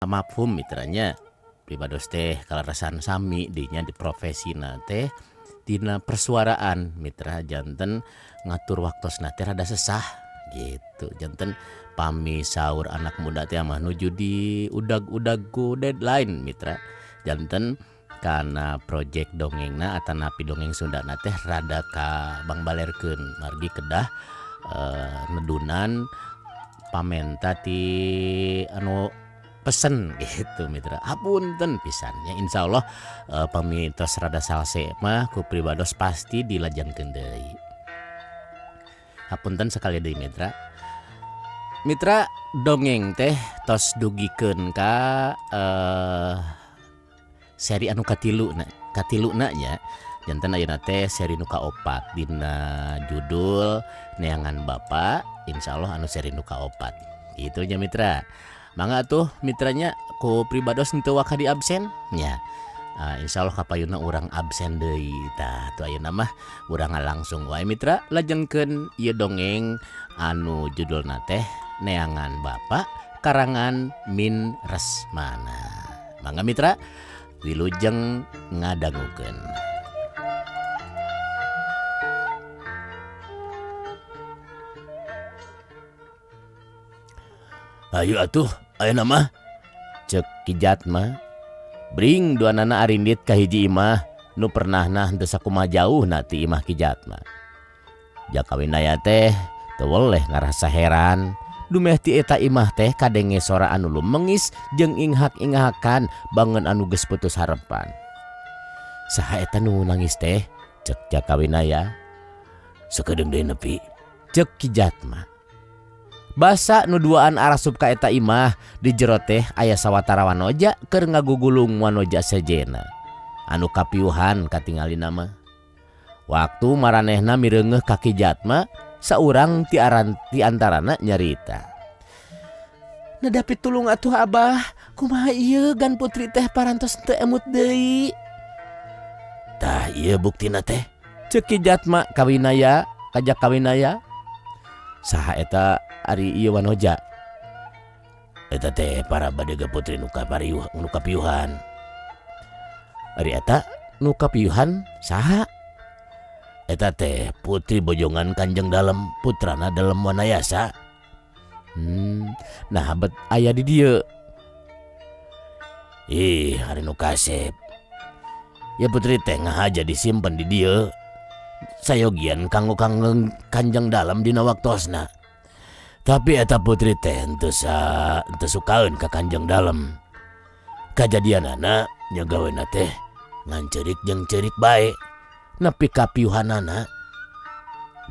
Mafhum mitra nya pribados teh kaleresan sami dinya di profesina teh tina persuaraan mitra janten ngatur waktosna teh rada sesah gitu janten pami saur anak muda teh mah nuju di udag-udag ku deadline mitra janten kana project dongengna atanapi dongeng Sundana teh rada ka bangbalerkeun margi kedah nedunan pamenta ti anu pesen gitu mitra. Hapunten pisan nya, insyaallah pami tos rada salse mah ku pribados pasti dilajengkeun deui. Hapunten sekali deui mitra. Mitra dongeng teh tos dugikeun ka seri anu katiluna, katiluna nya. Janten ayeuna teh seri nu kaopat dina judul Neangan Bapa, insyaallah anu seri nu kaopat. Kitu nya mitra. Mangga atuh mitranya ku pribados henteu waka di absen nya. Insyaallah kapayunna urang absen deui. Tah atuh ayeuna mah urang langsung wae mitra lajengkeun ieu dongeng anu judulna teh Neangan Bapa karangan Min Resmana. Mangga mitra wilujeng ngadangukeun. Ayo atuh ayeuna mah ceuk Ki Jatma. Bring duanana arindit ka hiji imah nu pernahna henteu sakumaha jauhna ti imah Ki Jatma. Jaka Winaya teh teu weleh ngarasa heran dumeh ti eta imah teh kadenge sora anu lumengis jeung inghak-inghakan bangun anu geus putus harepan. Saha eta nu nangis teh? Ceuk Jaka Winaya. Sakedeung deui nepi, ceuk Ki Jatma. Basa nu duaan arasup ka eta imah di jero teh aya sawatara wanoja keur ngagugulung wanoja sejena anu kapiuhan katingalina mah. Waktu maranehna mireungeuh ka Ki Jatma, saurang ti aran ti antarana nyarita. Nadapi tulung atuh abah, kumaha ieu gan putri teh parantos teu emut deui. Tah ieu buktina teh, ceuk Ki Jatma ka Winaya, ka Jaka Winaya. Saha eta ari ieu wanoja? Eta teh para badega putri nu kapariuh, nu kapiuhan. Ari eta nu kapiuhan saha? Eta teh putri bojongan Kanjeng Dalem, putrana Dalem Wanayasa. Nah bet aya di dieu. Ih, ari nu kasep. Ya putri teh ngahaja disimpen di dieu. Sayogian kanggo kanggeng Kanjeng Dalem dina waktosna. Tapi eta putri teh henteu sukaeun ka Kanjeng Dalem. Kajadianana nya gawena teh ngan ceurik jeung ceurik bae nepi ka piuhanana.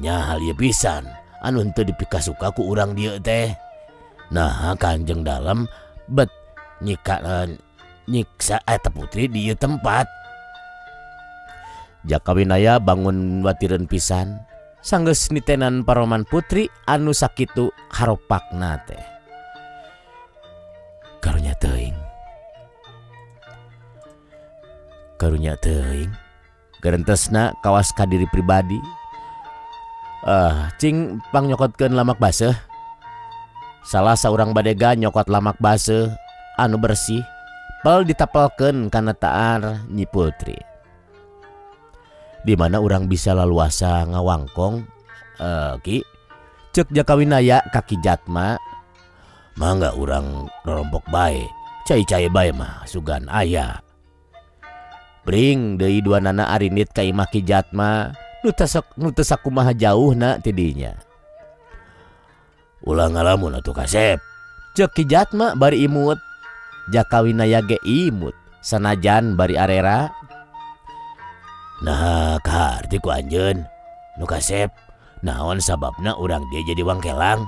Nya hal ieu pisan anu henteu dipikasuka ku urang dieu teh. Nah Kanjeng Dalem bet nyiksa eta putri di ieu tempat. Jaka Winaya bangun watireun pisan sanggeus nitenan paroman putri anu sakitu haropakna teh. Karunya teuing. Karunya teuing. Gerentesna kawas ka diri pribadi. Cing pangnyokotkeun lamak baseuh. Salah saurang badega nyokot lamak baseuh anu bersih pel ditapelkeun kana taar Nyi Putri. Di mana urang bisa laluasa ngawangkong, Ki? Ceuk Jaka Winaya ka Ki Jatma. Mangga urang rorompok bae, cai-cai bae mah sugan aya. Bring deui duanana arindit ka imah Ki Jatma nu teu sakumaha jauhna ti dinya. Ulah ngalamun atuh kasep. Ceuk Ki Jatma bari imut. Jaka Winaya ge imut sanajan bari arera. Nah kaharti ku anjeun nu kasep, naon sababna urang dia jadi wangkelang?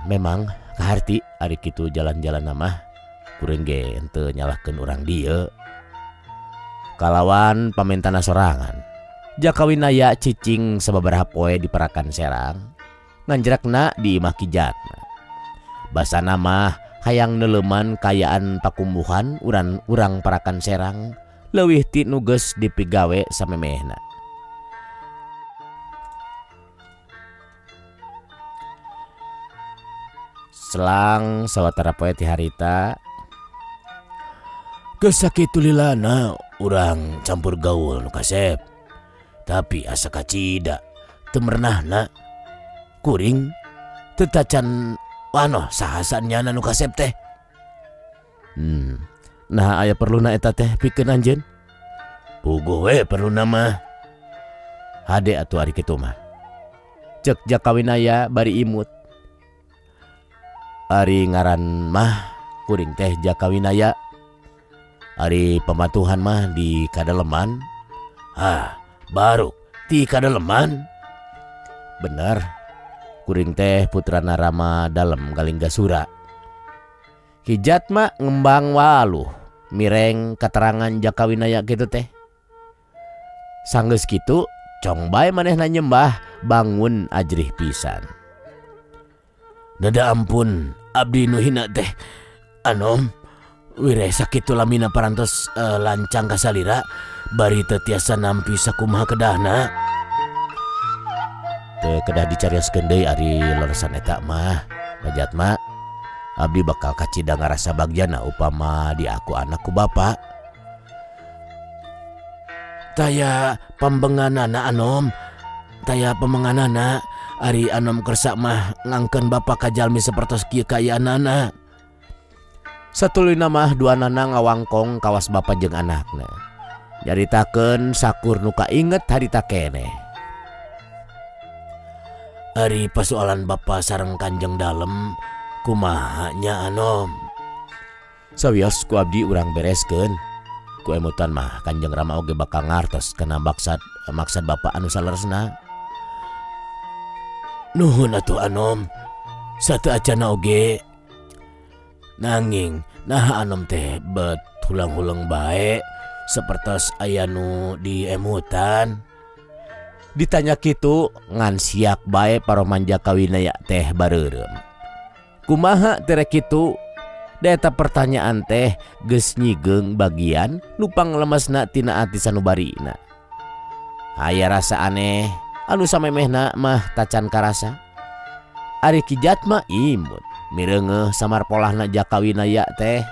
Memang kaharti ari kitu jalan-jalan mah kuring ge henteu nyalahkeun urang dieu. Kalawan pamentana sorangan. Jaka Winaya cicing sababaraha poe di Parakan Serang, nganjrakna di imah Ki Jatma. Basana mah hayang neuleuman kayaan pakumbuhan urang Parakan Serang leuwih ti nu geus dipigawe samemehna. Selang sawatara poe ti harita geus sakitu lilana urang campur gaul nu kasep. Tapi asa kacida teu merenahna kuring teu tacan wanoh saha sanyana nu kasep teh. Nah aya perluna eta teh pikeun anjeun? Puguh we perluna mah. Hade atuh ari kitu mah. Cek Jaka Winaya bari imut. Ari ngaran mah kuring teh Jaka Winaya. Ari pamatuhan mah di kadaleman. Hah, baru ti kadaleman. Bener, kuring teh putrana Rama Dalem Galinggasura. Ki Jatma ngembang waluh mireng katerangan Jaka Winaya kitu teh. Sanggeus kitu cong bae manehna nyembah bangun ajrih pisan. Nada ampun abdi nu hina teh anom wire sakitu lamina parantos lancang kasalira bari teu tiasa nampi sakumaha kedahna. Teu kedah dicarioskeun deui ari leresan eta mah Pak Jatma. Abdi bakal kacida ngarasa bagjana upama diaku anak ku bapa. Taya pambenganana anom, taya pambenganana ari anom kersa mah ngangkeun bapa ka jalmi sapertos kieu kaayaanana. Satuluyna mah duanana ngawangkong kawas bapa jeung anakna. Nyaritakeun sakur nu kainget harita keneh. Ari pasoalan bapa sareng Kanjeng Dalem kumaha nya anom? Sawios ku abdi urang bereskeun. Ku emutan mah Kanjeng Rama oge bakal ngartos kana maksad bapa anu saleresna. Nuhun atuh anom, sateu acana oge. Nanging naha anom teh bet hulang-huleng bae sapertos aya nu diemutan. Ditanya kitu ngan siak bae paroman Jaka Winaya teh bareureum. Kumaha tere kitu? Da eta pertanyaan teh geus nyigeung bagian nu panglemesna tina ati sanubarina. Aya rasa aneh anu samemehna mah tacan karasa. Ari Ki Jatma imut mireungeuh samar polahna Jaka Winaya teh.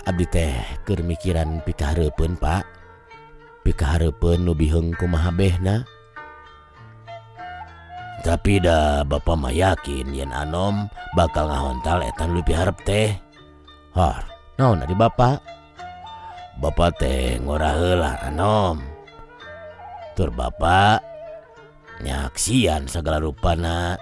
Abdi teh keur mikiran pikahareupeun Pak. Pikahareupeun nu biheung kumaha behna. Tapi da bapa mah yakin yen anom bakal ngahontal eta nu dipiharep teh. Hor, naon ari bapa? Bapa teh ngora heula anom. Tur bapa nyaksian sagala rupana.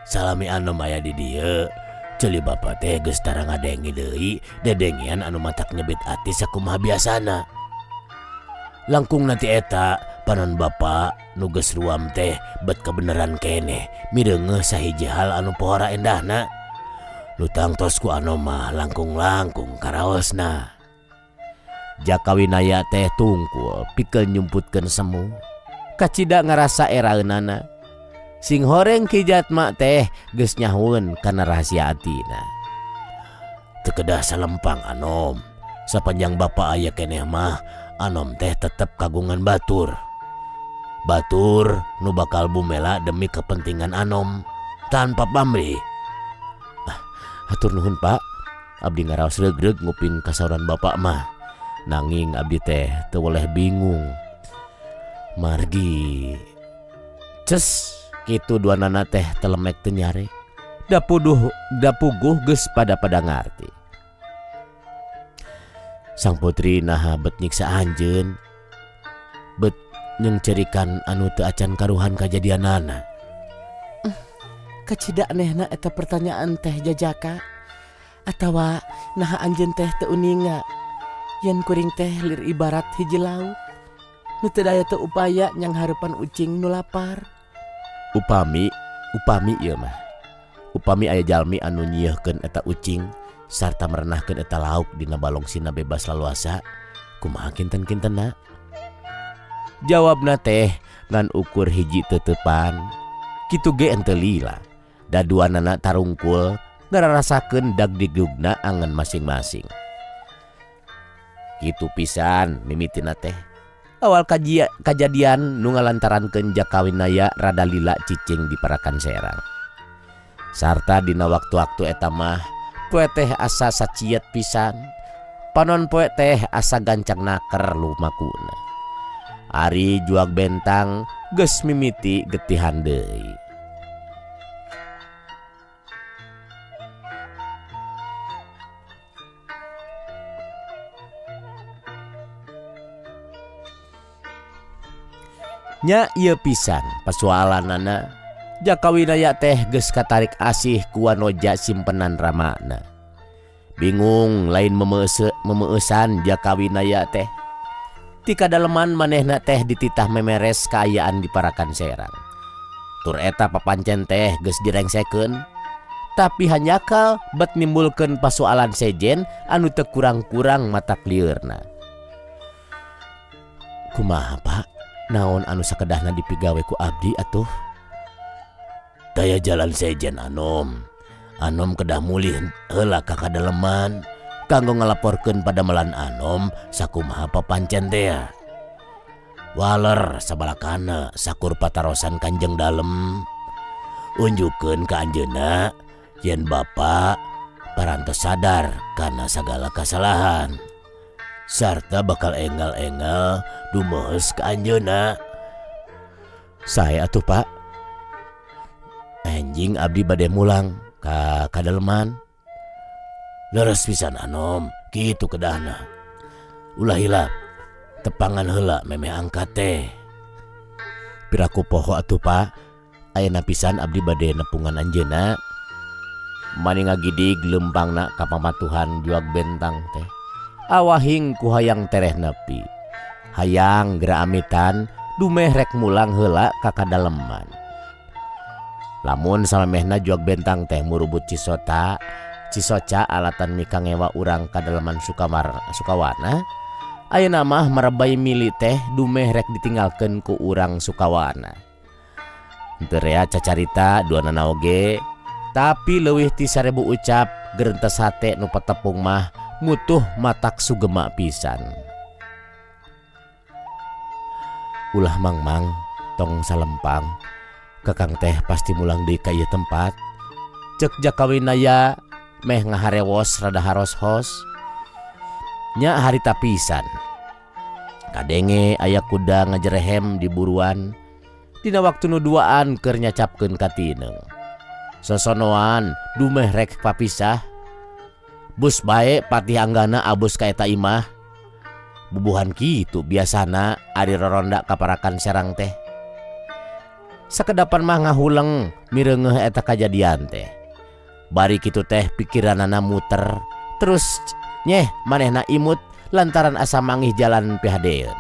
Salami anom aya di dieu. Ceuli bapa teh geus tara ngadengi deui dedengian anu matak nyebit ati sakumaha biasana. Langkung nanti eta panon bapa nu geus ruam teh bet kebenaran keneh mireungeuh sahiji hal anu pohara endahna. Nu tangtos ku anom mah langkung-langkung karaosna. Jaka Winaya teh tungkul pikeun nyumputkeun semu. Kacida ngarasa eraeunana. Sing horeng Ki Jatma teh geus nyahueun kana rahasia atina. Teu kedah salempang anom. Sapanjang bapa aya keneh mah anom teh tetep kagungan batur. Batur nu bakal bumela demi kepentingan anom tanpa pamrih. Hatur nuhun Pak. Abdi ngaraos regreg nguping kasauran bapak mah. Nanging abdi teh teu boleh bingung. Margi ces kitu duanana teh telemek teu nyare. Dapuguh geus pada-pada ngarti. Sang putri naha bet nyiksa anjeun, bet nyengcerikan anu teu acan karuhan kajadianana. Kacida anehna eta pertanyaan teh Jajaka. Atawa naha anjeun teh teu uninga yen kuring teh lir ibarat hiji lauk nu teu daya teu upaya nyanghareupan ucing nu lapar. Upami ieu mah. Upami aya jalmi anu nyieuhkeun eta ucing sarta merenahkeun eta lauk dina balong sina bebas laluasa, kumaha kinten-kintenna? Jawabna teh ngan ukur hiji teuteupan. Kitu ge henteu lila. Da duanana tarungkul ngararasakeun dagdigugna angen masing-masing. Kitu pisan mimitina teh. Awal kajadian nu ngalantarankeun Jakawinaya rada lila cicing di Parakan Serang. Sarta dina waktu-waktu eta mah poe teh asa saciet pisan. Panon poe teh asa gancang naker lumakuna. Ari Juag Bentang geus mimiti getihan deui. Nya ieu pisan pasualanana Jakawinaya teh geus katarik asih ku wanoja simpenan ramana. Bingung lain memeusan Jakawinaya teh. Ti kadaleman manehna teh dititah memeres kaayaan di Parakan Serang. Tur eta papancen teh geus direngsekeun. Tapi hanjakal bet nimbulkeun pasualan sejen anu teu kurang-kurang matak lieurna. Kumaha Pak? Naon anu sakedahna dipigawe ku abdi atuh? Daya jalan sejen anom. Anom kedah mulih heula ka kadaleman kanggo ngalaporkeun padamelan anom sakumaha papancen teh. Waler sabalakana sakur patarosan Kanjeng Dalem. Unjukkeun ka anjeunna yen bapa parantos sadar kana sagala kasalahan. Sarta bakal enggal-enggal dumeus ka anjeunna. Sae atuh Pak. Enjing abdi bade mulang ka kadaleman. Leres pisan anom, kitu kedahna. Ulah hilap, tepangan heula memeh angkat teh. Piraku poho atuh Pak, ayeuna pisan abdi bade nepungan anjeunna. Mani ngagidig leumpangna ka pamatuhan Juag Bentang teh. Awahing ku hayang tereh nepi. Hayang geura amitan dumeh rek mulang heula ka kadaleman. Lamun samemehna Juag Bentang teh murubut Cisota, Cisoca alatan mika ngewa urang kadaleman Sukawana, ayeuna mah merebay mili teh dumeh rek ditinggalkeun ku urang Sukawana. Henteu rea cacarita duanana oge, tapi leuwih ti 1000 ucap gerentes hate nu patepung mah mutuh matak sugema pisan. Ulah mangmang tong salempang, kakang teh pasti mulang deui ka ieu tempat. Cek Jakawinaya meh ngaharewos rada haros-hos. Nya harita pisan. Kadenge aya kuda ngajerehem di buruan dina waktu nu duaan keur nyacapkeun ka tineung. Sosonoan dumeh rek papisah. Bus bae Patih Anggana abus ka eta imah. Bubuhan kitu biasana ari roronda ka Parakan Serang teh. Sakedapan mah ngahuleng mireungeuh eta kajadian teh. Bari kitu teh pikiranana muter terus nyeh manehna imut lantaran asa mangih jalan pihadeun.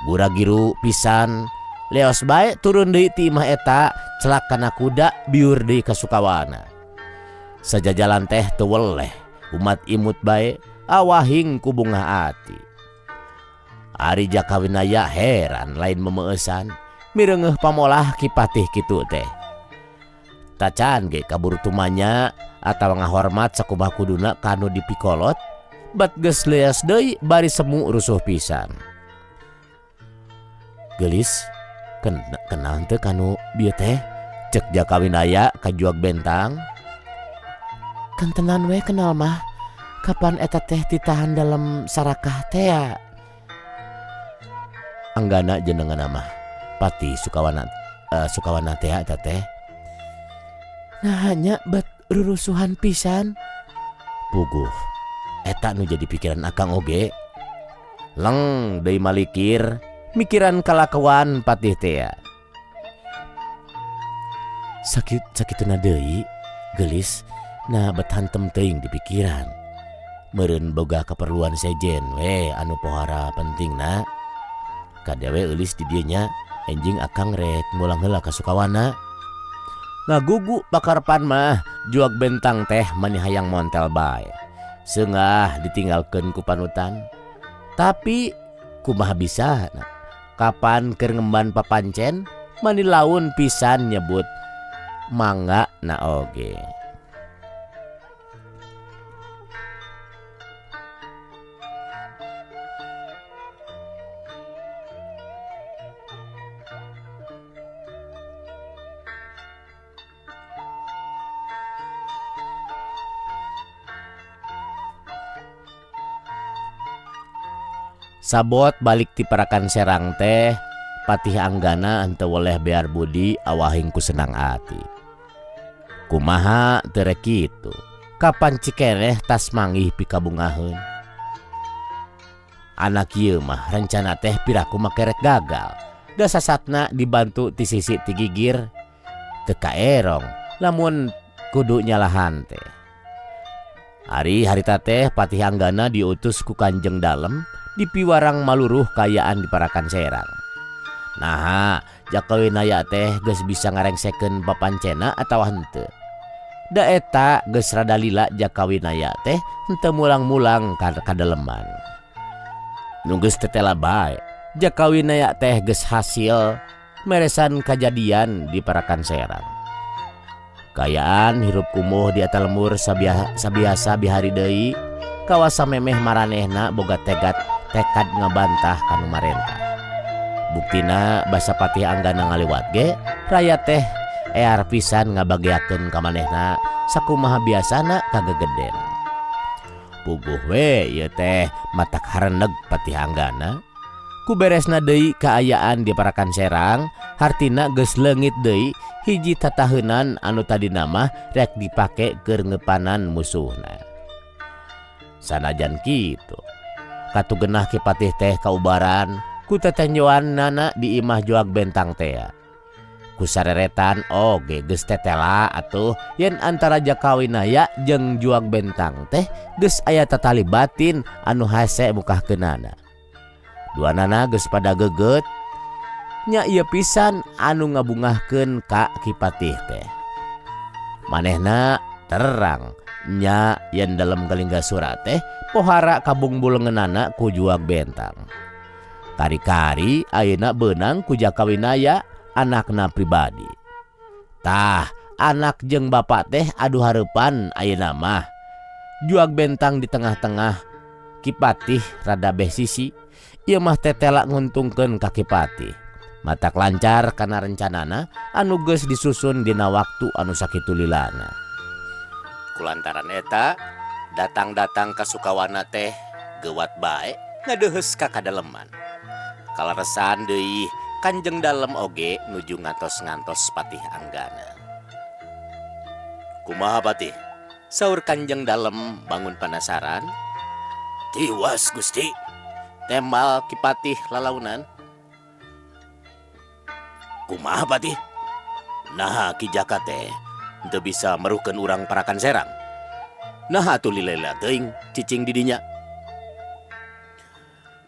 Gura-giru pisan leos bae turun deui ti imah eta celak kana kuda biur deui ka Sukawana. Sajajalan teh teu weleh umat imut bae awahing ku bungah ati. Ari Jakawinaya heran lain memeusan mireungeuh pamolah Ki Patih kitu teh. Tacan ge kaburu tumanya atawa ngahormat sakumaha kuduna kanu dipikolot bat geus leas deui bari semu rusuh pisan. Geulis kenal teu kanu bieu teh? Cek Jakawinaya ka Juag Bentang. Kantenan we kenal mah. Kapan eta teh ditahan dalam sarakah teh ya? Anggana jenengan mah Pati Sukawana, Sukawana teh eta teh. Nah hanya bet rurusuhan pisan. Puguh eta nu jadi pikiran akang oge. Leng deui malikir mikiran kalakuan Patih teh. Sakit sakituna deui geulis. Nah bet hantem teuing di pikiran. Meureun boga keperluan sejen we anu pohara pentingna. Kadewe eulis di dieu nya enjing akang rek mulang heula ka Sukawana. Ngagugu pakarpan mah Juag Bentang teh mani hayang montel bae. Seungah ditinggalkeun ku panutan. Tapi kumaha bisa nah, kapan keur ngemban papancen mani laun pisan nyebut mangga na oge. Sabot balik ti Parakan Serang teh Patih Anggana henteu weleh bear budi awahing ku senang ati. Kumaha teu rek kitu, kapan cikeneh tas manggih pikabungaheun. Anak ieu mah rencana teh piraku make rek gagal. Da sasatna dibantu ti sisi ti gigir teu kaerong lamun kudu nyalahan teh. Ari harita teh Patih Anggana diutus ku Kanjeng Dalem dipiwarang maluruh kaayaan di Parakan Serang. Naha Jakawinaya teh geus bisa ngarengsekeun papancena atawa henteu. Da eta geus rada lila Jakawinaya teh henteu mulang-mulang ka kadaleman. Nu geus tetela bae, Jakawinaya teh geus hasil meresan kajadian di Parakan Serang. Kaayaan hirup kumuh di eta lembur sabiasa bihari deui, kawasa memeh maranehna boga tekad ngabantah kanu marentah. Buktina basa Patih Anggana ngaliwat ge, rayat teh ear pisan ngabageakeun ka manehna sakumaha biasana kagegeden. Puguh we ieu teh matak hareneg Patih Anggana. Ku beresna deui kaayaan di Parakan Serang, hartina geus leungit deui hiji tataheunan anu tadina mah rek dipake keur ngeupanan musuhna. Sanajan kitu, katugenah Ki Patih teh kaubaran ku tetenjoannana di imah Juag Bentang tea. Ku sareretan oge geus tetela atuh yen antara Jakawinaya jeung Juag Bentang teh geus aya tatali batin anu hese mukahkeunana. Duanana geus pada geget nya ieu pisan anu ngabungahkeun ka Ki Patih teh. Manehna terang nya yen dalem galingga surat teh pohara kabungbulengeunana ku Juag Bentang. Kari-kari ayeuna beunang ku Jakawinaya anakna pribadi. Tah anak jeung bapak teh adu hareupan ayeuna mah. Juag Bentang di tengah-tengah, Ki Patih rada beh sisi. Ieu mah tetela nguntungkeun ka Ki Patih. Matak lancar kana rencanana anu geus disusun dina waktu anu sakitu lilana. Kulantaran eta datang-datang ka Sukawana teh geuwat bae ngadeuheus ka kadaleman. Kaleresan deui Kanjeng Dalem oge nuju ngantos-ngantos Patih Anggana. Kumaha Patih? Saur Kanjeng Dalem bangun panasaran. Tiwas Gusti. Tembal Ki Patih lalaunan. Kumaha Patih? Naha Ki Jaka teh teu bisa meruhkeun urang Parakan Serang. Naha atuh lila-lila teuing cicing di dinya.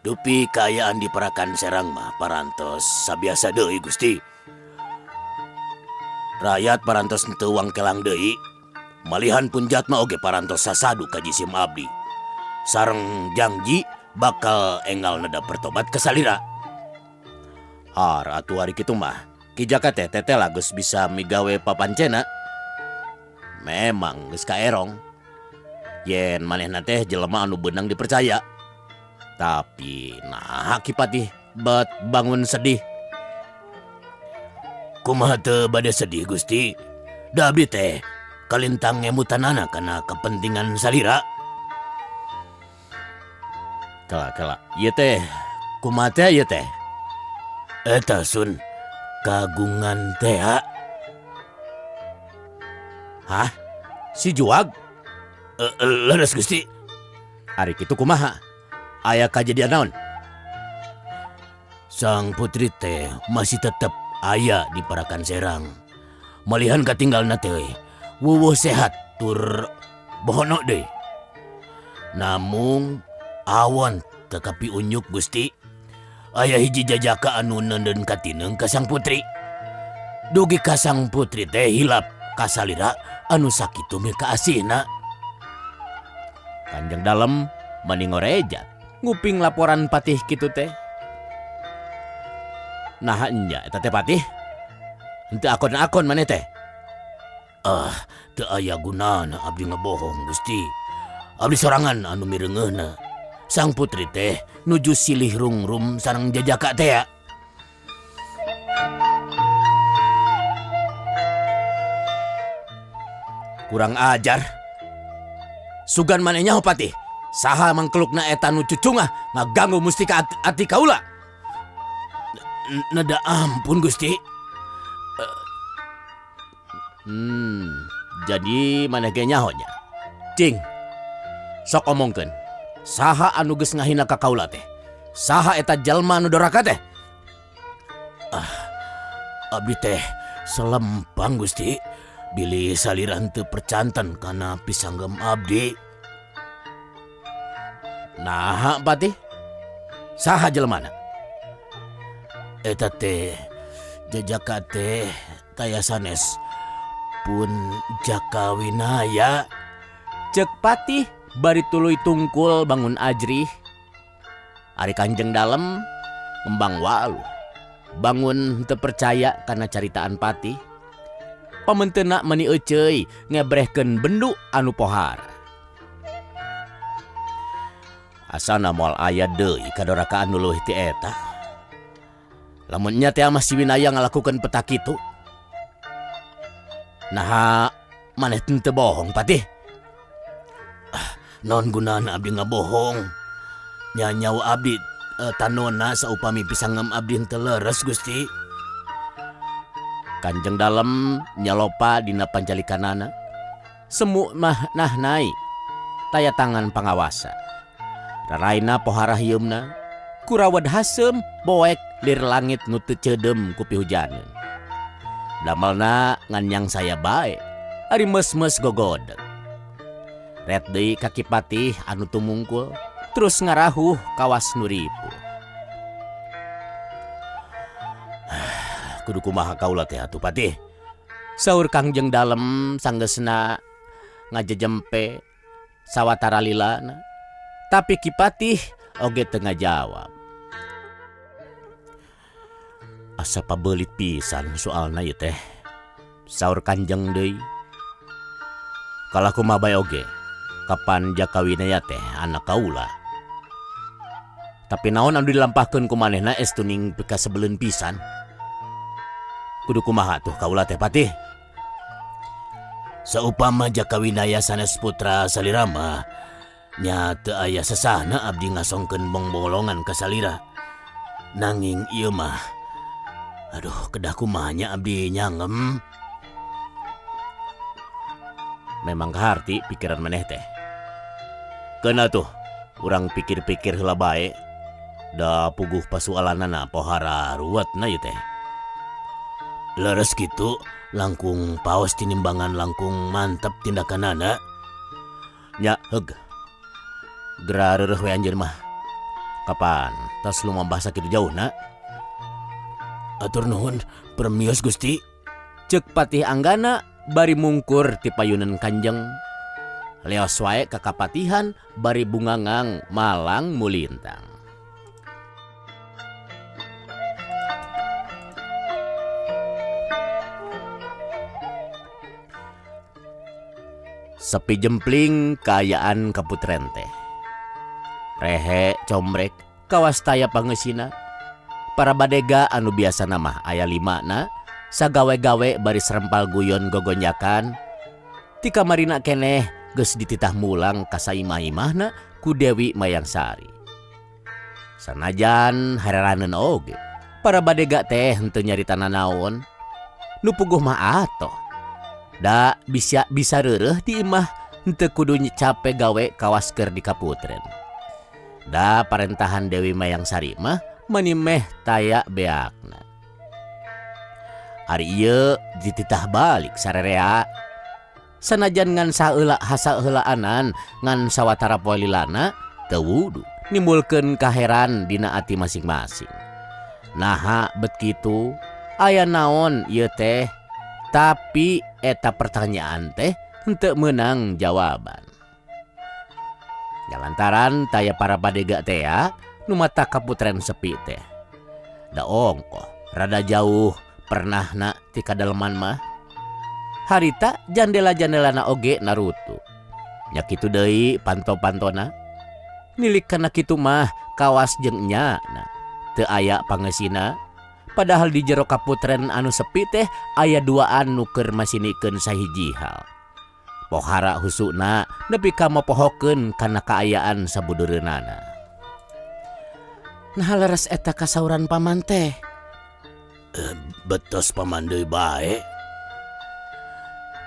Dupi kaayaan di Parakan Serang mah parantos sabiasa deui Gusti. Rakyat parantos henteu wangkelang deui. Malihan pun jatma oge parantos sasadu ka jisim abdi. Sareng jangji bakal enggal neda bertobat ka salira. Har atuh ari kitu mah Ki Jaka teh tetela geus bisa migawe papancena. Memang geus kaerong yen manehna teh jelema anu beunang dipercaya. Tapi naha Ki Patih bet bangun sedih. Kumaha teu bade sedih Gusti? Da abdi teh kalintang ngemutanana kana kepentingan salira. Kela-kela ieu teh kumaha teh ieu teh? Eta sun kagungan teh. Hah? Si Juag? Leres Gusti. Ari kitu kumaha? Aya kajadian naon? Sang putri teh masih tetep aya di Parakan Serang. Malihan katinggalna teh wuwuh sehat tur bohono deui. Namung awon teu kapiunyuk Gusti. Aya hiji jajaka anu neundeun katineung ka sang putri. Dugi ka sang putri teh hilap kasalira anu sakitu mikaasihna. Kanjeng Dalem mani ngorejat nguping laporan Patih kitu teh. Naha nya eta teh Patih? Henteu akon-akon maneh teh. Ah, teu aya gunana abdi ngebohong Gusti. Abdi sorangan anu mireungeuna. Sang putri teh nuju silih rungrum sareng jajaka teh ya. Kurang ajar. Sugan maneh nyaho Patih. Saha mangkelukna eta nu cucungah ngaganggu mustika ati kaula? Nada ampun Gusti. Jadi maneh ge nyaho nya. Cing. Sok omongkeun. Saha anu geus ngahina ka kaula teh? Saha eta jalma anu doraka teh? Abdi teh selempang Gusti. Bilih salira henteu percanten kana pisanggem abdi. Naha Patih? Saha jelemana? Eta teh jajaka teh taya sanes pun Jaka Winaya. Cek Patih bari tuluy tungkul bangun ajrih. Ari Kanjeng Dalem ngembang waluh. Bangun teu percaya kana caritaan Patih. Pamenteuna meuni euceuy ngebrehkeun bendu anu pohara. Asana moal aya deui kadorakaan nu leuwih ti eta. Lamun nya teh mah si Winaya ngalakukeun peta kitu. Naha maneh teu bohong Patih? Naon gunana abdi ngabohong? Nya nyawa abdi tanona saupami pisangem abdi henteu leres Gusti. Kanjeng Dalem nyalopa dina pancalikanana. Semu mah nah nai taya tangan pangawasa. Raraina pohara hieumna kurawad haseum boek lir langit nu teu ceudem ku pihujaneun. Damelna nganyang saya bae ari meus-meus gogodeg. Ret deui ka Ki Patih anu tumungkul terus ngarahuh kawas nu ripuh. Kudu kumaha kaula teh atuh Patih? Saur Kangjeng Dalem sanggeusna ngajejempe sawatara lilana. Tapi Ki Patih oge teu ngajawab. Asa pabelit pisan soalna ieu teh. Saur Kanjeng deui. Kalah kumaha bae oge, kapan Jaka Winaya teh anak kaula. Tapi naon anu dilampahkeun ku manehna estu ning pikasebeleun pisan. Kudu kumaha tuh kaula teh Patih? Saupama Jaka Winaya sanes putra salira mah, nya teu aya sesahna abdi ngasongkeun bongbolongan ka salira. Nanging ieu mah, aduh kedah kumaha nya abdi nyangem. Memang kaharti pikiran maneh teh. Keuna tuh, urang pikir-pikir heula bae. Da puguh pasualanana pohara ruwetna ieu teh. Leres kitu langkung paos tinimbangan langkung mantep tindakanana. Nya heug. Gera reureuh we anjeun mah. Kapan tos lumambah sakitu jauhna? Atur nuhun permios Gusti. Ceuk Patih Anggana bari mungkur ti payunan Kanjeng. Leos wae ka kapatihan bari bungangang malang mulintang. Sepi jempling kaayaan kaputren teh. Rehe combrek kawas taya pangeusina. Para badega anu biasana mah aya limana sagawe-gawe bari serempal guyon gogonjakan. Ti kamarina keneh geus dititah mulang ka saimah-imahna ku Dewi Mayangsari. Sanajan hareraneun oge, para badega teh henteu nyarita nanaon. Nu puguh mah atoh. Da bisa reureuh di imah henteu kudu cape gawe kawas keur di kaputren. Da parentahan Dewi Mayangsari mah mani meh taya beakna. Ari ieu dititah balik sarerea. Sanajan ngan saeula hasaheulaanan ngan sawatara poe lilana teu wudu nimbulkeun kaheran dina ati masing-masing. Naha bet kitu aya naon ieu teh? Tapi eta pertanyaan teh henteu meunang jawaban. Ya lantaran taya para badega teh ya, nu mata kaputren sepi teh. Da ongkoh rada jauh pernahna ti kadaleman mah. Harita jandela-jandelana oge narutu. Nya kitu deui panto-pantona. Nilik kana kitu mah kawas jeung nyana. Teu aya pangeusina. Padahal di jero kaputren anu sepi teh aya duaan nu keur masinikeun sahiji hal. Pohara husukna nepi ka mopohokeun kana kaayaan sabudureunana. Nah leres eta kasauran paman teh. Betos paman deui bae.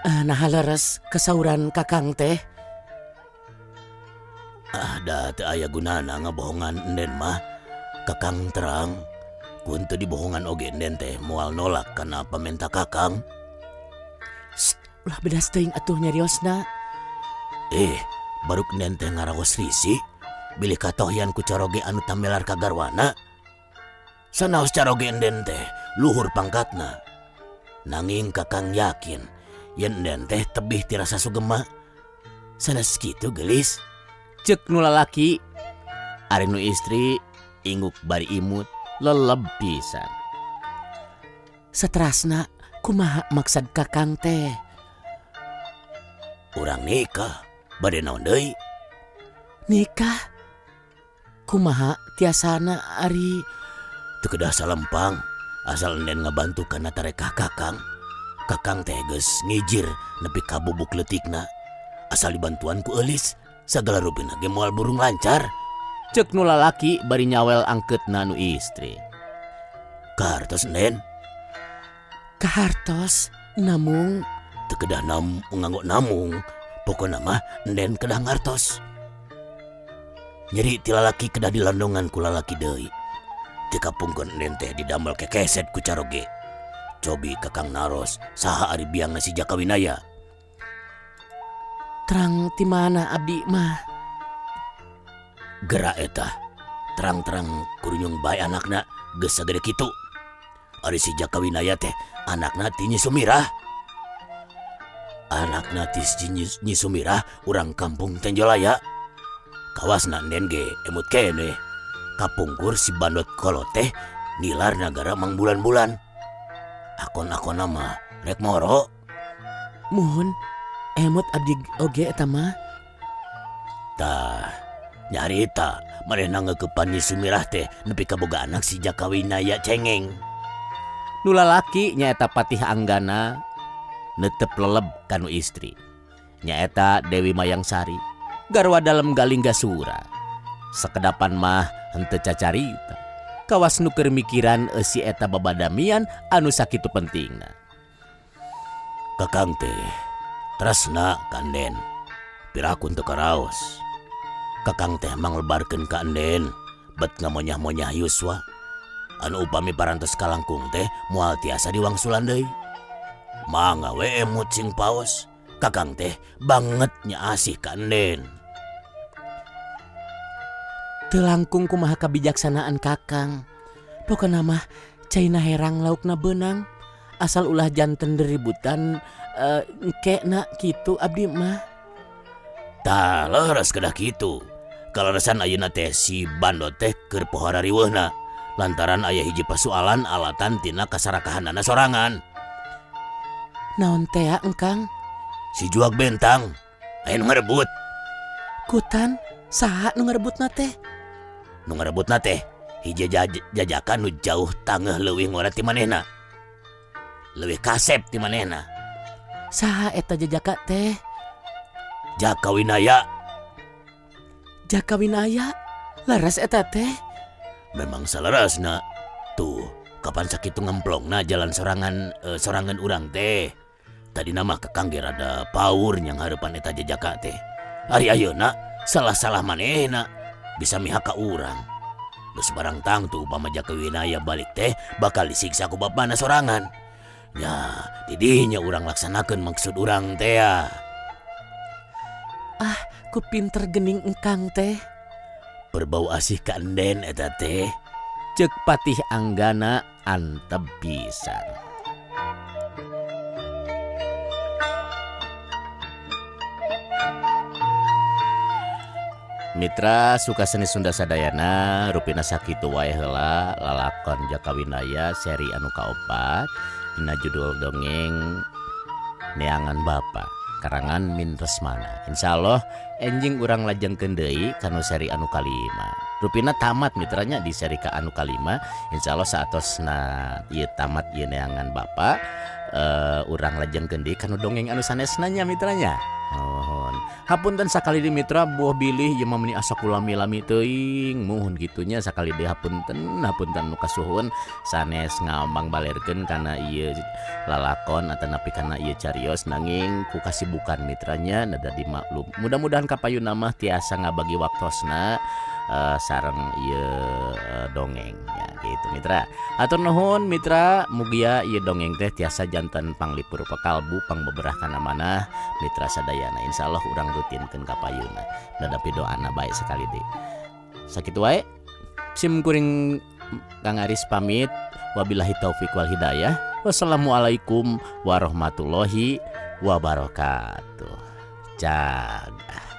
Nah leres kesauran kakang teh. Ah da teu aya gunana ngabohongan enden mah. Kakang terang kun teu dibohongan oge enden teh moal nolak kana pamenta kakang. Sst, ulah bedas teuing atuh nyariosna. Baruk enden teh ngaraos risih bilih katohyan ku caroge anu tamelar ka garwana. Sanaos caroge enden teh luhur pangkatna. Nanging kakang yakin yen enden teh tebih ti rasa sugema. Sanes kitu geulis. Ceuk nu lalaki, ari nu istri inguk bari imut leleb pisan. Saterasna kumaha maksad kakang teh? Urang nikah, bade naon deui? Nikah? Kumaha tiasana ari? Teu kedah salempang, asal enden ngabantu kana tarekah kakang. Kakang teh geus ngijir nepi ka bubuk leutikna. Asal dibantuan ku eulis, sagala rupina ge moal burung lancar. Ceuk nu lalaki bari nyawel angkeutna nu istri. Kahartos enden? Kahartos, namung teu kedah nganggo namung. Pokona mah enden kedah ngartos. Nyeri ti lalaki kedah dilandongan ku lalaki deui. Teu kapungkeun enden teh didamel kekeset ku caroge. Cobi kakang naros saha ari biangna si Jaka Winaya. Terang ti mana abdi mah? Gerak eta terang-terang kurunyung bae anakna geus sagede kitu. Ari si Jaka Winaya teh anakna ti Nyi Sumirah. Anakna ti si Nyi Sumirah urang kampung Tenjolaya. Kawasna enden ge emut keneh. Kapungkur si Bandot Kolot teh nilar nagara mangbulan-bulan. Akon-akonna mah rek moro. Muhun emut abdi oge eta mah. Tah nyarita manehna ngeukepan Nyi Sumirah teh nepi ka boga anak si Jaka Winaya cengeng. Nu lalaki nyaeta Patih Anggana netep leleb kanu istri. Nyaeta Dewi Mayangsari garwa dalem Galinggasura. Sekedapan mah henteu cacarita. Kawas nu keur mikiran eusi eta babadamian anu sakitu pentingna. Kakang teh tresna ka enden. Piraku teu karaos. Kakang teh manglebarkeun ka enden bet ngamonyah-monyah yuswa. Anu upami parantos kalangkung teh moal tiasa diwangsulan deui. Mangga we emut sing paos. Kakang teh banget nya asih ka enden. Teu langkung kumaha kabijaksanaan kakang. Pokona mah caina herang laukna beunang. Asal ulah janten deributan engkena kitu abdi mah. Tah leres kedah kitu. Kaleresan ayeuna teh si Bandot teh keur pohara riweuhna. Lantaran aya hiji pasualan alatan tina kasarakahanana sorangan. Naon tea engkang? Si Juag Bentang aya nu ngarebut. Kutan saha nu ngarebutna teh? Nu ngarebutna teh hiji jajakan nu jauh tangeuh leuwih ngora ti manehna. Leuwih kasep ti manehna. Saha eta jajaka teh? Jaka Winaya. Jaka Winaya? Leres eta teh? Memang saleresna. Tuh, kapan sakitu ngemplongna jalan sorangan urang teh. Tadina mah kakang ge rada paur nyang hareupan eta jajaka teh. Ari ayeuna salah-salah manehna bisa mihak ka urang. Geus barang tangtu upama Jaka Winaya balik teh bakal disiksa ku bapana sorangan. Nya, didinya urang laksanakeun maksud urang teh ya. Ah, ku pinter gening engkang teh. Berbau asih ka enden eta teh. Ceuk Patih Anggana antep pisan. Mitra suka seni Sunda sadayana rupina sakitu wae heula lalakon Jaka Winaya seri anu kaopat dina judul dongeng Neangan Bapa karangan Min Resmana. Insyaallah enjing urang lajengkeun deui kanu seri anu kalima. Rupina tamat mitranya di seri ka anu kalima. Insyaallah saatosna ieu tamat ieu Neangan Bapa. Urang lajengkeun deui kana dongeng anu sanesna nya, Mitra, nya. Mohon hapunten sakali deui, Mitra, buah bilih ieu mah meuni asa kulami-lami teuing. Muhun kitu nya, sakali deui hapunten, hapunten nu kasuhun sanes ngamangbalerkeun kana ieu lalakon atanapi kana ieu carios, nanging ku kasibukan Mitra nya, nada dimaklum. Mudah-mudahan kapayuna mah tiasa ngabagi waktosna sareng ieu dongeng ya gitu, Mitra. Hatur nuhun, Mitra, mugia ieu dongeng teh tiasa janten panglipur pakalbu, pangbeberah kana manah Mitra sadayana. Insyaallah urang rutinkeun kapayuna nadapi doana bae. Sekali deui sakitu wae, sim kuring Kang Aris pamit. Wabillahi taufik wal hidayah, wassalamualaikum warahmatullahi wabarakatuh. Jaga.